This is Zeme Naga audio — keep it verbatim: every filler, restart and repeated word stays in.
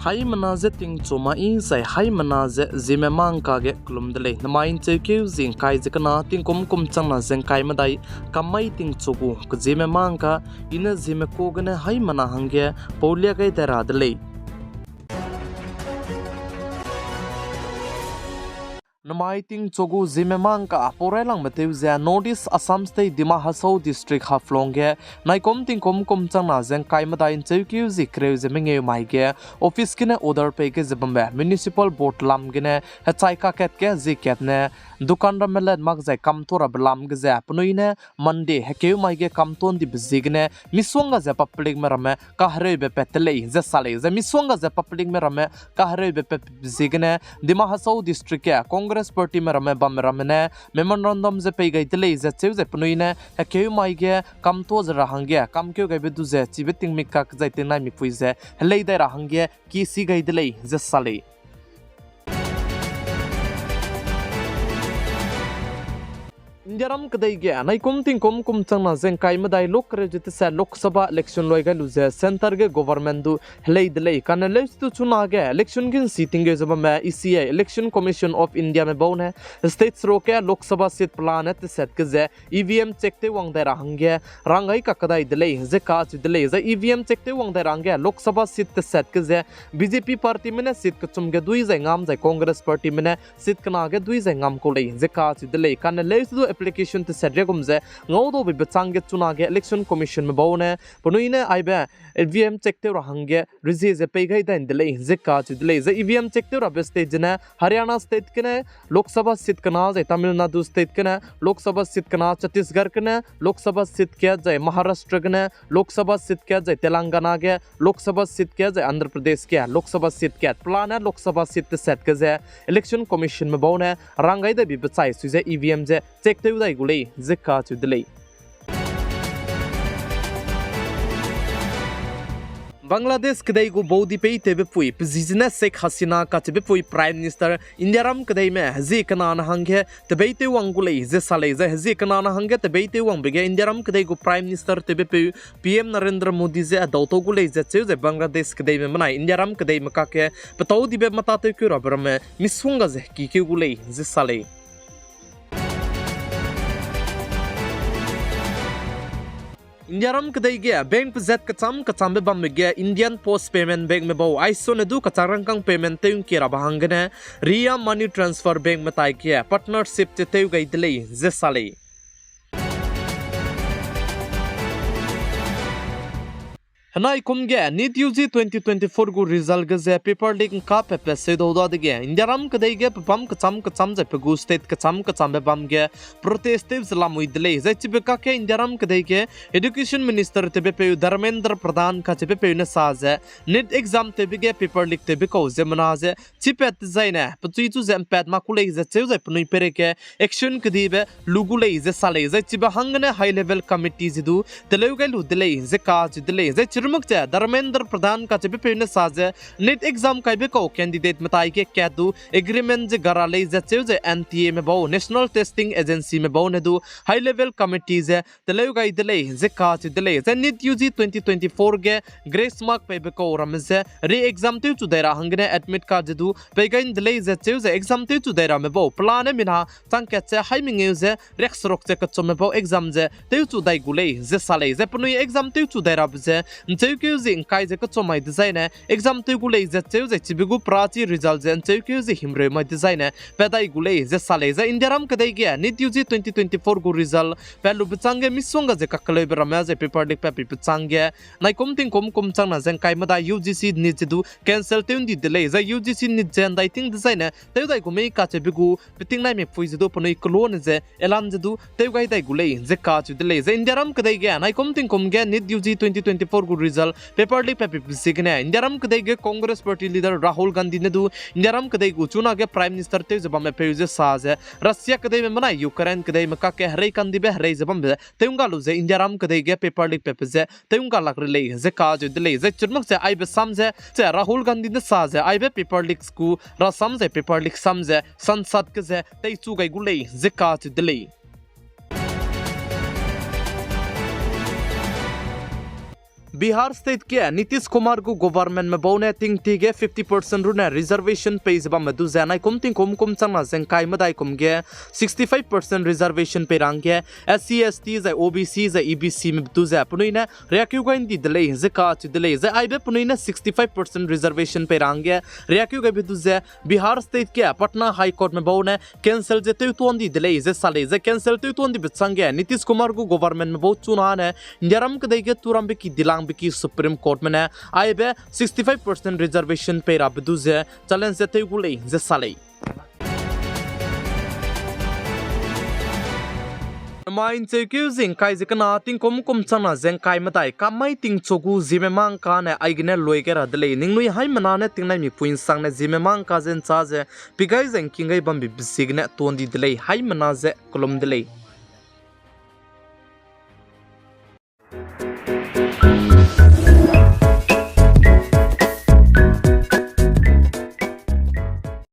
Haimena ze tingchu mai zai haimena ze Zeme mangka ge kelum de lei. Namai ’ncheukeu zi ’ngkai ze kena tingkum kum changna ze ’ngkai medai kam mai tingchu gu Zeme mangka i ne Zeme ku gene haimena hangge paulia gai dai ra de lei. Namai tingchu gu Zeme mangka pau railangbe tew ze North East Assam State Dima Hasao District Haflong ge naikum tingkum kum changna ze ’ngkai medai ’ncheukeu zi kereu ze mengeu mai ge office gene order pei ge ze bambe Municipal Board lam gene hechai kakat ge zie kat ne dukan ramme let mak zai kamtuâ rabe lam ge ze penui ne Monday hekeu mai ge kamtuâ ’ndibe ziegene misongga ze publicme ramme kahereube pat te lei ze sa lei. Zai misongga ze publicme ramme kahereube pat ziegene Dima Hasao District ge Congress partyme ramme bamme ramme ne memorandum ze pei gai de lei ze cheu zai penui ne hekeu mai ge kamtuâ ze ra hangge kamkeu gaibe du ze chibe tingmik kak zai tingnaimikpui ze helei dai ra hangge kisi gai de lei ze sa lei. Indiaram kedei ge naikum tingkum kum changna ze ’ngkai medai luk kereu ze tesat Lok Sabha election loi gai lu ze centre ge government du helei de lei. Kane leusi du chunage election ge ’nsi tinggeu ze bamme E C I, Election Commission of Indiame bau ne state seruk ge Lok Sabha seat pelane tesat ge ze E V M check tew wang dai ra hangge ranggai kakdai de lei ze kacheu de lei. Zai E V M check tew wang dai ra hangge Lok Sabha seat tesat ge ze B J P partyme ne seat kechum ge dui zai ngam zai Congress partyme ne seat kena ge dui zai ngam kau lei ze kacheu de lei. Kane leusi du application tesat riagum ze ngaudaube bechâng ge chunage Election Commissionme bau ne penui ne aibe E V M check tew ra hangge rezie ze pei gai dai de lei ze kacheu de lei. Zai E V M check tew rabe state zene Haryana state gene Lok Sabha seat kena zai Tamil Nadu state gene Lok Sabha seat kena, Chhattisgarh gene Lok Sabha seat kat zai Maharashtra gene Lok Sabha seat kat zai Telangana ge Lok Sabha seat kat zai Andhra Pradesh ge Lok Sabha seat kat pelane Lok Sabha seat tesat ge ze Election Commissionme bau ne ranggai daibe bechai sui ze E V M ze check tew dai gu lei ze kacheu de lei. Bangladesh kedei gu baudi peitewbe pui, pe zi zene Sheikh Hasina kacheube pui Prime Minister Indiaram kedeime hezie kena ne hangge tebeitew wang gu lei ze sa lei. Zai hezie kena ne hangge tebeitew wangbe ge Indiaram kedei gu Prime Minister tewbepeu P M Narendra Modi ze hedau tau gu lei ze cheu zai Bangladesh kedeime benai Indiaram kedeime kakge petâu dibe mata tewkeu rabe ramme misongga ze kikeu gu lei ze sa lei. Indiaram kedei ge bank pezat kecham kechambe bambe ge Indian Post Payment Bankme bau aisone du kachak rangkâng payment tew ’ngkie rabe hanggene Ria Money Transfer Bankme tai ge partnership ze tew gai de lei ze sa lei. Henai kum ge NEET U G twenty twenty-four gu result ge ze paper leak ’ngka pepe seudau dadege Indiaram kedei ge pebâm kecham kecham zai pe gu state kecham kechambe bam ge protest tew ze lamui de lei. Zai chibe kakge Indiaram kedei ge Education Minister tewbepeu Dharmendra Pradhan kacheubepeu ne sa ze NEET exam tewbe ge paper leak tewbe kau ziemmena ze chipat dezaine pechui chu ze ’mpat mak ku lei ze cheu zai penui peireige action kedibe lu gu lei ze sa lei. Zai chibe hanggene high level committee ze du teleu gai lu de lei ze kacheu de lei. Zai chirumak ze Dharmendra Pradhan kacheubepeu ne sa ze NEET exam kaibe kau candidate metai ge kat du agreement ze gara lei ze cheu zai N T Ame bau, National Testing Agencyme bau ne du high level committee ze teleu gai de lei ze kacheu de lei. Zai NEET U G twenty twenty-four ge grace mark peibe kau ramme ze re-exam tewchu dai ra hanggene admit card ze du pei gai de lei ze cheu zai exam tewchu dai ramme bau pelane mina chang kat ze haî mengeu ze riakseruk ze kechumme bau exam ze tewchu dai gu lei ze sa lei. Zai penui exam tewchu dai rabe ze ’ncheukeu zi ’ngkai ze kechum mai dezaine exam tew gu lei ze cheu zai chibe gu perachi result ze ’ncheukeu zi himreu mai dezaine pat dai gu lei ze sa lei. Zai Indiaram kedei ge NEET U G twenty twenty-four gu result pat lube chângge misongga ze kakeleube ramme zai paper leak pat pibe chângge naikum tingkum kum changna ze ’ngkai medai U G C NEET ze du cancel tew ’ndi de lei. Zai U G C NEET ze ’ndai ting dezaine tew dai gu mei kacheube gu petingnaimikpui ze du penui kelone ze elan ze du tew gai dai gu lei ze kacheu de lei. Zai Indiaram kedei ge naikum tingkum ge NEET U G twenty twenty-four gu result paper leak pat pibe ziegene Indiaram kedei ge Congress Party leader Rahul Gandhi ne du Indiaram kedei gu chunage Prime Minister tew ze bamme peu ze sa ze Russia kedeime benai Ukraine kedeime kakge herei kandibe herei ze bambe tew ’ngga lu ze Indiaram kedei ge paper leak patbe ze tew ’ngga lak re lei ze kacheu de lei. Zai chirumak ze aibe sam ze, ze Rahul Gandhi ne sa ze aibe paper leak gu rasam zai paper leak sam ze sansad ge ze teichu gai gu lei ze kacheu de lei. Bihar State ge Nitish Kumar gu governmentme bau ne tingtie ge fifty percent rune reservation pei ze bamme du ze naikum tingkum kum changna ze ngkai medai kum ge sixty-five percent reservation pei ra hangge S C, S T zai O B C zai E B Cme du ze penui ne riakeu gai ndi de lei ze kacheu de lei. Zai aibe penui ne sixty-five percent reservation pei ra hangge riakeu gaibe du ze Bihar State ge Patna High Courtme bau ne cancel ze tewtuan di de lei ze sa lei. Zai cancel tewtuan dibe changge Nitish Kumar gu governmentme bau chuna ne Indiaram kedei ge turambe ki dilangbe ki Supreme Courtme ne aibe sixty-five percent reservation pei rabe du ze challenge ze tew gu lei ze sa lei. Namai ncheukeu zi ngkai ze kena tingkum kum changna ze ngkai medai kamai tingchu gu Zeme Mangka ne aigene lui gai ra de lei. Ningnui haimena ne tingnaimi pui nsangne Zeme Mangka ze nchâ ze pi gai ze ngking gai bambe be ziegene tuan di de lei, haimena ze kelum de lei.